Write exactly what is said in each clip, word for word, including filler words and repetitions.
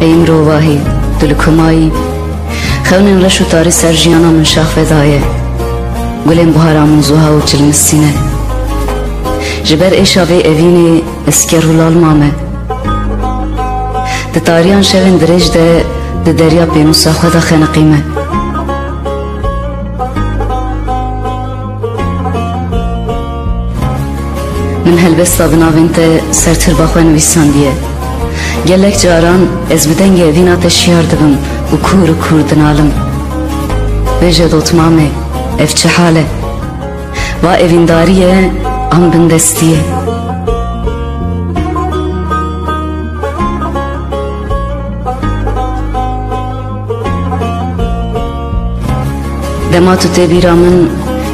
Ey mirovahî, tu li ku mayî? Xewnên reş û tarî ser jiyana min şax vedaye. Gulên buhara min zuha û çilmistî ne. Ji ber êşa vê evînê ez ker û lal mame. Di tariyan şevên dirêj de di derya pênûsa xwe de xeniqîme. Min helbesta bi navên te ser tirba xwe nivîsandiye. Gelek caran ez bi dengê evîna te şiyar dibim û kûr û kûr dinalim. Bêje dotmamê, ev çi hal e? Va evîndarî ye an bindestî ye? Dema tu tê bîra min,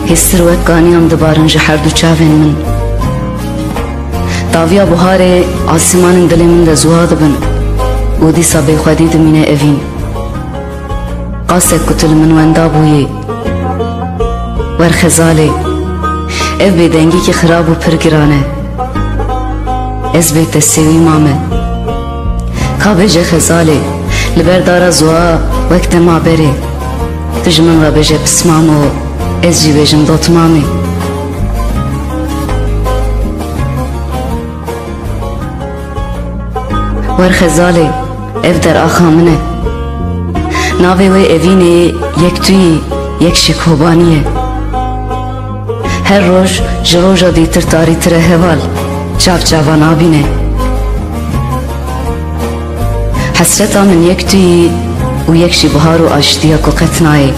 hêstir wek kaniyan dibarin ji her du çavên min. Taviya buharê asîmanên dilê min de zuha dibin û dîsa bêxwedî dimîne evîn. Qasek ku tu li min wenda bûyî. Wer Xezalê, ev bêdengîkî xirab û pir giran e. Ez bê te sêwî mame. Ka bêje Xezalê, li ber dara zuha wek dema berê. Tu ji min re bêje pismamo, ez jî bêjim dotmamê. Wer Xezalê, ev der axa min e. Navê wê evînê yek tu yî, yek jî Kobanî ye. Her roj ji roja dîtir tarîtir e heval, çav çava nabîne. Hesreta min yek tu yî û yek jî bihar û aştiya ku qet nayê.